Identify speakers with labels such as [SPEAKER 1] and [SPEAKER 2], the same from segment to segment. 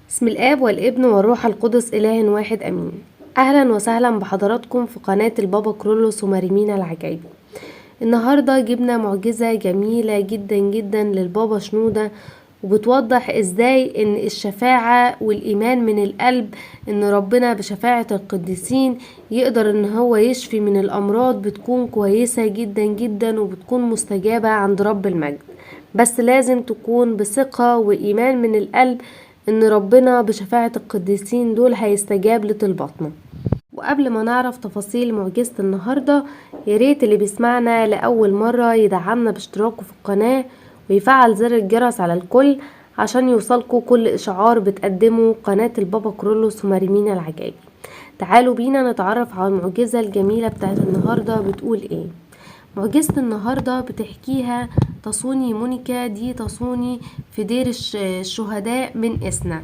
[SPEAKER 1] بسم الآب والابن والروح القدس إله واحد أمين. أهلا وسهلا بحضراتكم في قناة البابا كرولوس ومارمينا العجايب. النهاردة جبنا معجزة جميلة جدا جدا للبابا شنودة، وبتوضح ازاي ان الشفاعة والايمان من القلب ان ربنا بشفاعة القديسين يقدر ان هو يشفي من الامراض بتكون كويسة جدا جدا وبتكون مستجابة عند رب المجد، بس لازم تكون بثقة وايمان من القلب ان ربنا بشفاعة القديسين دول هيستجاب لطلباتنا. وقبل ما نعرف تفاصيل معجزة النهاردة، ياريت اللي بيسمعنا لأول مرة يدعمنا باشتراكه في القناة ويفعل زر الجرس على الكل عشان يوصلكوا كل إشعار بتقدمه قناة البابا كرولوس ومارمينا العجايب. تعالوا بينا نتعرف على المعجزة الجميلة بتاعت النهاردة بتقول ايه. معجزة النهاردة بتحكيها تصوني مونيكا، دي تصوني في دير الشهداء من إسنا.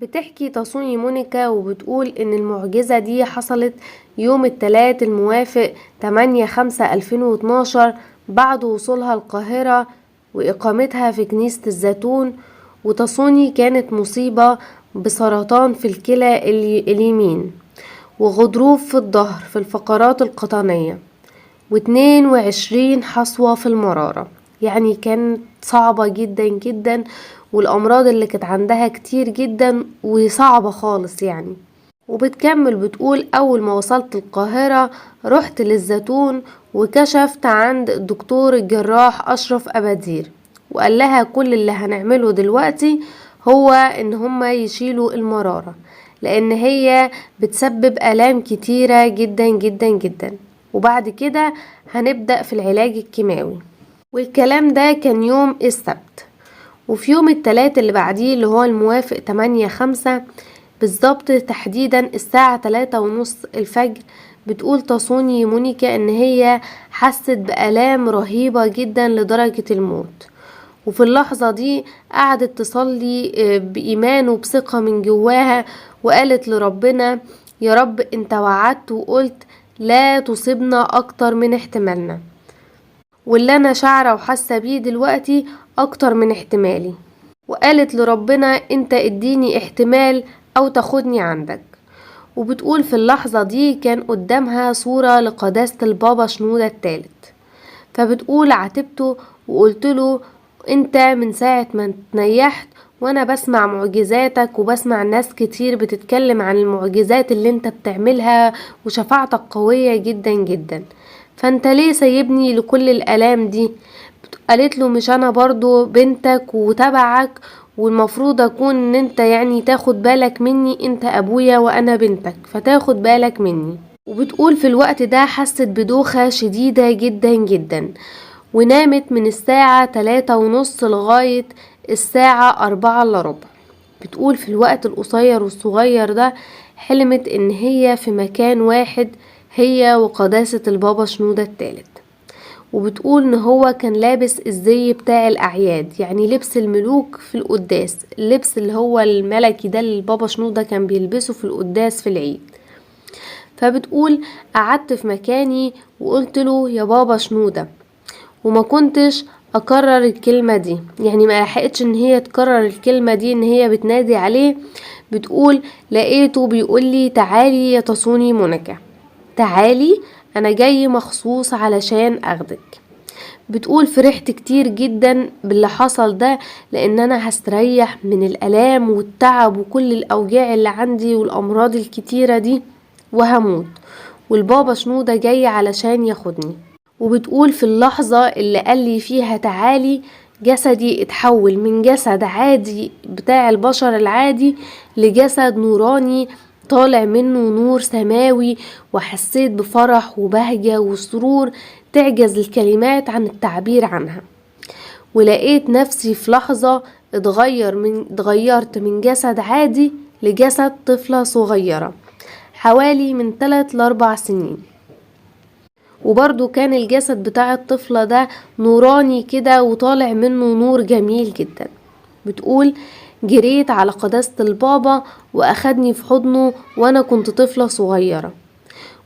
[SPEAKER 1] بتحكي تصوني مونيكا وبتقول ان المعجزة دي حصلت يوم الثلاث الموافق 8/5/2012 بعد وصولها القاهرة وإقامتها في كنيسة الزيتون. وتصوني كانت مصيبة بسرطان في الكلى اليمين وغضروف في الظهر في الفقرات القطنية و22 حصوة في المرارة، يعني كانت صعبة جدا جدا، والأمراض اللي كانت عندها كتير جدا وصعبة خالص يعني. وبتكمل بتقول أول ما وصلت القاهرة رحت للزيتون وكشفت عند الدكتور الجراح أشرف أبادير، وقال لها كل اللي هنعمله دلوقتي هو إن هما يشيلوا المرارة لأن هي بتسبب آلام كتيرة جدا جدا جدا، وبعد كده هنبدأ في العلاج الكيماوي. والكلام ده كان يوم السبت. وفي يوم التلات اللي بعديه اللي هو الموافق 8/5 بالظبط تحديدا الساعة 3:30 الفجر، بتقول تصوني مونيكا ان هي حست بآلام رهيبة جدا لدرجة الموت. وفي اللحظة دي قعدت تصلي بإيمان وبثقة من جواها، وقالت لربنا يا رب انت وعدت وقلت لا تصيبنا اكتر من احتمالنا، واللي انا شعره وحاسه بيه دلوقتي اكتر من احتمالي. وقالت لربنا انت اديني احتمال او تاخدني عندك. وبتقول في اللحظة دي كان قدامها صورة لقداسة البابا شنودة الثالث، فبتقول عاتبته وقلت له انت من ساعة ما تنيحت وانا بسمع معجزاتك وبسمع ناس كتير بتتكلم عن المعجزات اللي انت بتعملها وشفاعتك قوية جدا جدا، فانت ليه سايبني لكل الالام دي؟ قالت له مش انا برضو بنتك وتبعك، والمفروض اكون ان انت يعني تاخد بالك مني، انت ابويا وانا بنتك فتاخد بالك مني. وبتقول في الوقت ده حست بدوخة شديدة جدا جدا، ونامت من الساعة 3:30 لغاية الساعة 3:45. بتقول في الوقت القصير والصغير ده حلمت ان هي في مكان واحد هي وقداسة البابا شنودة الثالث. وبتقول ان هو كان لابس الزي بتاع الاعياد، يعني لبس الملوك في القداس، اللبس اللي هو الملكي ده اللي البابا شنودة كان بيلبسه في القداس في العيد. فبتقول قعدت في مكاني وقلت له يا بابا شنودة، وما كنتش اكرر الكلمة دي، يعني ما لحقتش ان هي تكرر الكلمة دي ان هي بتنادي عليه. بتقول لقيته بيقول لي تعالي يا تصوني مونيكا، تعالي انا جاي مخصوص علشان اخدك. بتقول فرحت كتير جدا باللي حصل ده، لان انا هستريح من الالام والتعب وكل الاوجاع اللي عندي والامراض الكتيرة دي وهموت، والبابا شنودة جاي علشان ياخدني. وبتقول في اللحظة اللي قال لي فيها تعالي جسدي اتحول من جسد عادي بتاع البشر العادي لجسد نوراني طالع منه نور سماوي، وحسيت بفرح وبهجة وسرور تعجز الكلمات عن التعبير عنها. ولقيت نفسي في لحظة اتغيرت من جسد عادي لجسد طفلة صغيرة حوالي من 3 ل4 سنين. وبرضو كان الجسد بتاع الطفلة ده نوراني كده وطالع منه نور جميل جدا. بتقول جريت على قداسة البابا وأخدني في حضنه وأنا كنت طفلة صغيرة،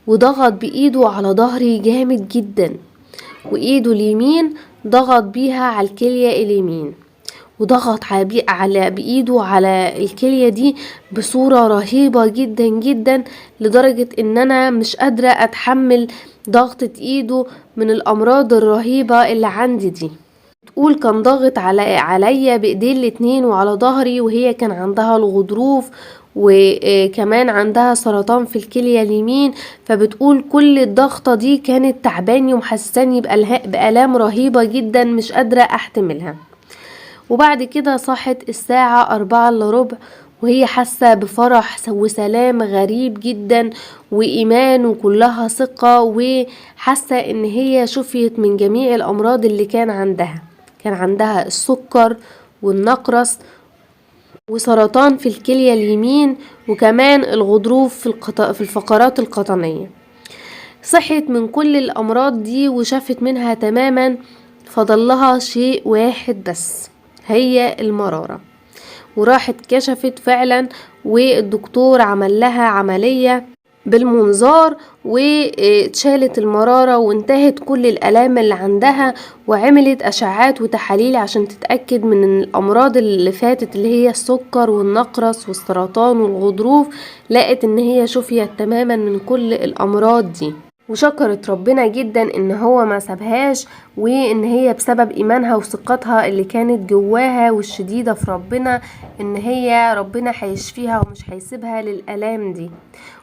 [SPEAKER 1] وضغط بإيده على ظهري جامد جدا، وإيده اليمين ضغط بيها على الكلية اليمين، وضغط على بإيده على الكلية دي بصورة رهيبة جدا جدا، لدرجة ان انا مش قادرة اتحمل ضغطة ايده من الامراض الرهيبة اللي عندي دي. تقول كان ضاغط عليا بايديه الاتنين وعلى ظهري، وهي كان عندها الغضروف وكمان عندها سرطان في الكلية اليمين. فبتقول كل الضغطة دي كانت تعباني ومحسساني بآلام رهيبة جدا مش قادرة احتملها. وبعد كده صحت الساعة 3:45 وهي حاسة بفرح وسلام غريب جدا وإيمان وكلها ثقة، وحاسة إن هي شفيت من جميع الأمراض اللي كان عندها. كان عندها السكر والنقرس وسرطان في الكلية اليمين، وكمان الغضروف في الفقرات القطنية. صحت من كل الأمراض دي وشفت منها تماما. فضلها شيء واحد بس، هي المرارة. وراحت كشفت فعلا، والدكتور عمل لها عملية بالمنظار واتشالت المرارة وانتهت كل الآلام اللي عندها، وعملت أشعات وتحاليل عشان تتأكد من الأمراض اللي فاتت اللي هي السكر والنقرس والسرطان والغضروف. لقت ان هي شفيت تماما من كل الأمراض دي، وشكرت ربنا جدا ان هو ما سابهاش، وان هي بسبب ايمانها وثقتها اللي كانت جواها والشديدة في ربنا ان هي ربنا هيشفيها ومش هيسيبها للآلام دي.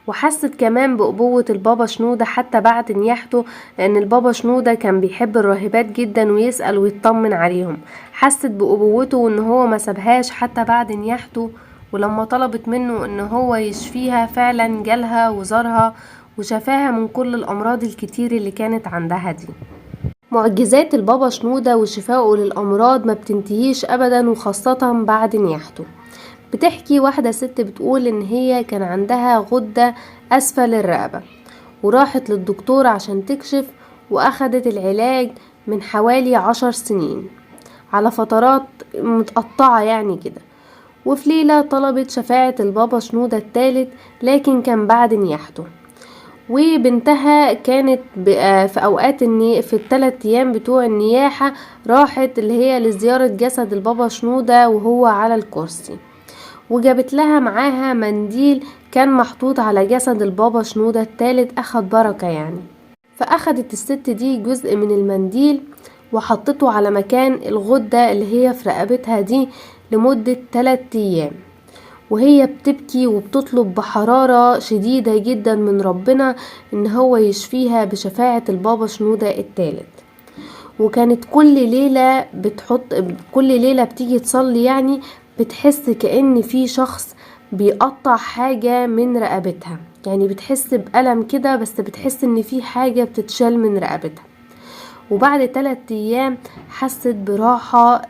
[SPEAKER 1] وحست كمان بأبوة البابا شنودة حتى بعد نياحته، لان البابا شنودة كان بيحب الراهبات جدا ويسأل ويطمن عليهم. حست بأبوته وان هو ما سابهاش حتى بعد نياحته، ولما طلبت منه ان هو يشفيها فعلا جالها وزارها وشفاها من كل الأمراض الكتير اللي كانت عندها دي. معجزات البابا شنودة وشفائه للأمراض ما بتنتهيش أبدا، وخاصة بعد نياحته. بتحكي واحدة ست بتقول إن هي كان عندها غدة أسفل الرقبة، وراحت للدكتور عشان تكشف، وأخدت العلاج من حوالي 10 سنين على فترات متقطعة يعني كده. وفي ليلة طلبت شفاعة البابا شنودة الثالث، لكن كان بعد نياحته. وبنتها كانت في اوقات في ال3 ايام بتوع النياحة راحت اللي هي لزيارة جسد البابا شنودة وهو على الكرسي، وجابت لها معاها منديل كان محطوط على جسد البابا شنودة الثالث، اخد بركة يعني. فاخدت الست دي جزء من المنديل وحطته على مكان الغدة اللي هي في رقبتها دي لمدة 3 ايام، وهي بتبكي وبتطلب بحرارة شديدة جدا من ربنا ان هو يشفيها بشفاعة البابا شنودة الثالث. وكانت كل ليلة كل ليلة بتيجي تصلي يعني بتحس كأن في شخص بيقطع حاجة من رقبتها، يعني بتحس بألم كده، بس بتحس ان في حاجة بتتشال من رقبتها. وبعد 3 ايام حست براحة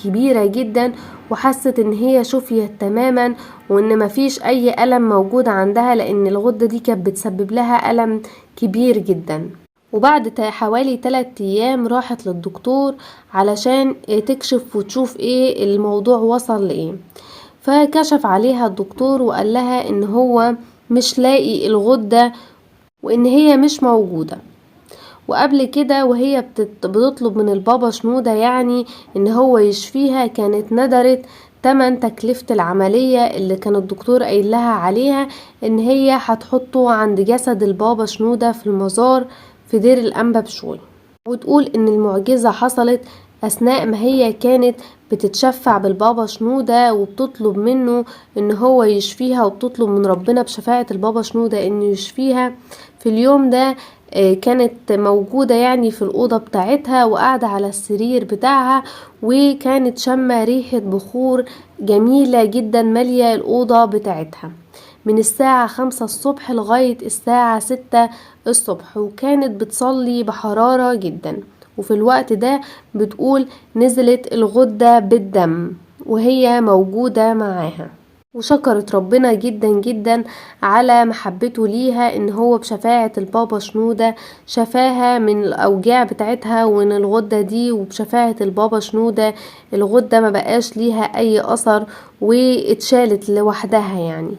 [SPEAKER 1] كبيرة جدا، وحست ان هي شفيت تماما وان مفيش اي ألم موجود عندها، لان الغدة دي كانت بتسبب لها ألم كبير جدا. وبعد حوالي 3 ايام راحت للدكتور علشان تكشف وتشوف ايه الموضوع وصل لايه. فكشف عليها الدكتور وقال لها ان هو مش لاقي الغدة وان هي مش موجودة. وقبل كده وهي بتطلب من البابا شنودة يعني ان هو يشفيها، كانت ندرت تمن تكلفة العملية اللي كان الدكتور قايل لها عليها ان هي هتحطه عند جسد البابا شنودة في المزار في دير الأنبا بشوي. وتقول ان المعجزة حصلت اثناء ما هي كانت بتتشفع بالبابا شنودة وبتطلب منه ان هو يشفيها، وبتطلب من ربنا بشفاعة البابا شنودة انه يشفيها. في اليوم ده كانت موجودة يعني في الأوضة بتاعتها وقاعدة على السرير بتاعها، وكانت شامة ريحة بخور جميلة جدا مالية الأوضة بتاعتها من الساعة 5 الصبح لغاية الساعة 6 الصبح، وكانت بتصلي بحرارة جدا. وفي الوقت ده بتقول نزلت الغدة بالدم وهي موجودة معاها. وشكرت ربنا جدا جدا على محبته ليها ان هو بشفاعة البابا شنودة شفاها من الاوجاع بتاعتها ومن الغدة دي، وبشفاعة البابا شنودة الغدة ما بقاش ليها اي اثر واتشالت لوحدها يعني.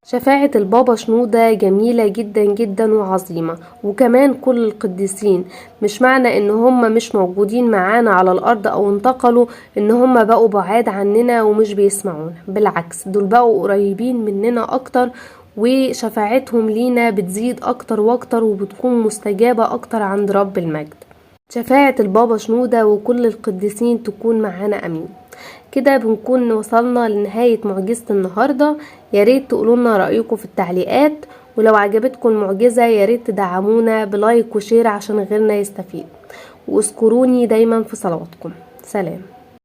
[SPEAKER 1] شفاعة البابا شنودة جميلة جدا جدا وعظيمة، وكمان كل القديسين. مش معنى ان هم مش موجودين معانا على الارض او انتقلوا ان هم بقوا بعاد عننا ومش بيسمعونا، بالعكس دول بقوا قريبين مننا اكتر، وشفاعتهم لينا بتزيد اكتر واكتر وبتكون مستجابة اكتر عند رب المجد. شفاعة البابا شنودة وكل القديسين تكون معانا، امين. كده بنكون وصلنا لنهاية معجزة النهاردة. ياريت تقولولنا رأيكم في التعليقات، ولو عجبتكم المعجزة ياريت تدعمونا ب like و share عشان غيرنا يستفيد، واذكروني دايما في صلواتكم. سلام.